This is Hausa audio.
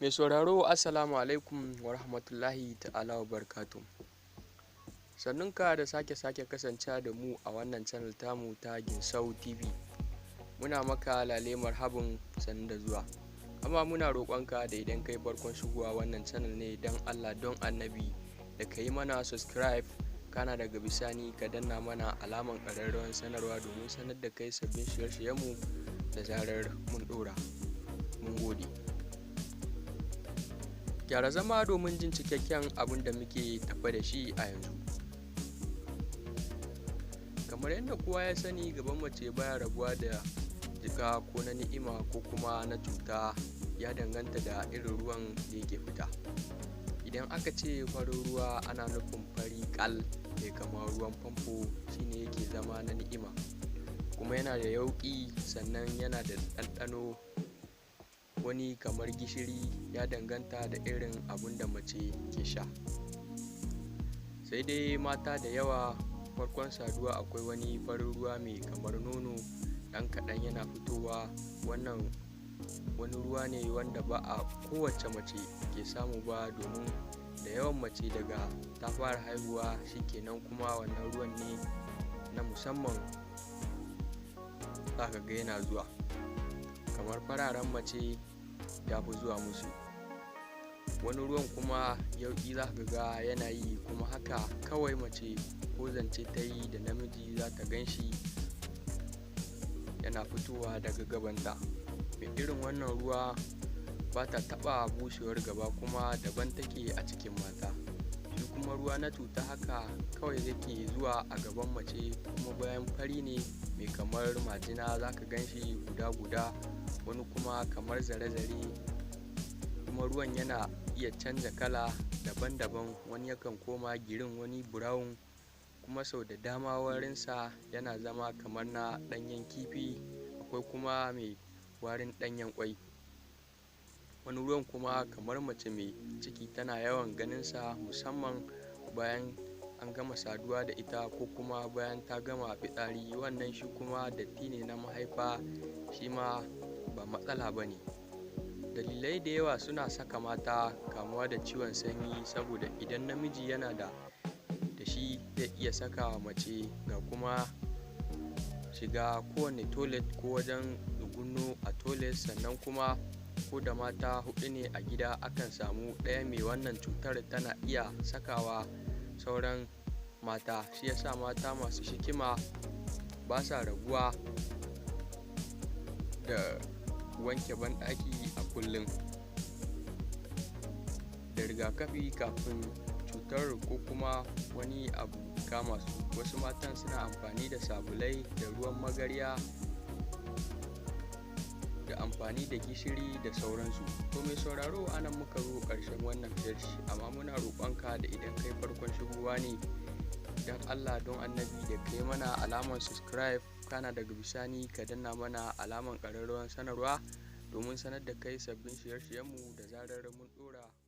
Mai sauraro, assalamu alaikum wa rahmatullahi ta'ala wa barakatuh. Sannunka da sake kasancewa da mu a wannan channel tamu ta Ginsau TV. Muna maka lale marhabin, sannu da zuwa. Amma muna roƙonka da idan kai farkon shigowa wannan channel ne, don Allah don Annabi da ka yi mana subscribe, kana daga bisani ka danna mana alaman ƙararrawar sanarwa domin sanar da kai sabbin shirye-shiryenmu da zarar mun ɗora. Mun gode. Gyara zama domin jin cikakken abin da muke tafe da shi a yanzu. Kamar yadda kowa ya sani, gaban mace baya rabuwa da jika, ko na ni'ima ko kuma na cuta, ya danganta da irin ruwan da yake fita. Idan aka ce farin ruwa, ana nufin fari ƙal mai kamar ruwan famfo, shine yake zama na ni'ima, kuma yana da yauƙi, sannan yana da ɗanɗano, wani kamar gishiri, ya danganta da irin abun da mace ke sha. Sai dai mata da yawa farkon saduwa akwai wani farin ruwa mai kamar nono ɗan kaɗan yana fitowa. Wannan wani ruwa ne wanda ba a kowace mace ke samu ba, domin da yawan mace daga ta fara haihuwa shikenan, kuma wannan ruwan ne na musamman za ka ga yana zuwa. Kamar fararen mace ya fi zuwa musu. Wani ruwan kuma yauƙi za ka ga yana yi, kuma haka kawai mace ko zance ta yi da namiji za ta gan shi yana fitowa daga gabanta. Mai irin wannan ruwa ba ta taɓa bushewar gaba, kuma daban take a cikin mata. Shi kuma ruwa na cuta haka kawai yake zuwa a gaban mace, kuma bayan fari ne mai kamar majina, za ka gan shi guda-guda, wani kuma kamar zare-zare, kuma ruwan yana iya canza kala daban-daban, wani yakan koma green, wani brown, kuma sau da dama warinsa yana zama kamar na ɗanyen kifi, akwai kuma mai warin ɗanyen ƙwai. Wani ruwan kuma kamar mace mai ciki tana yawan ganinsa, musamman bayan an gama saduwa da ita ko kuma bayan ta gama fitsari. Wannan shi kuma datti ne na mahaifa, shi ma ba matsala ba ne. Dalilai da yawa suna saka mata kamuwa da ciwon sanyi, saboda idan namiji yana da shi zai iya saka wa mace, ga kuma shiga kowane toilet ko wajen tsugunno a toilet. Sannan kuma ko da mata huɗu ne a gida, akan samu ɗaya mai wannan cutar tana iya sakawa sauran mata. Shi yasa mata masu hikima ba sa rabuwa da wanke banɗaki a kullum da rigakafi kafin cutar ko kuma wani abu kama su. Wasu matan suna amfani da sabulai da ruwan magarya da amfani da gishiri da sauransu. To mai sauraro, anan muka zo ƙarshen wannan sharhi, amma muna roƙonka da idan kai farkon shigowa ne, don Allah don Annabi da kai mana alamar subscribe, kana daga bisani ka danna mana alamar ƙararrawar sanarwa domin sanar da kai sabbin shirye-shiryenmu da zarar mun ɗora.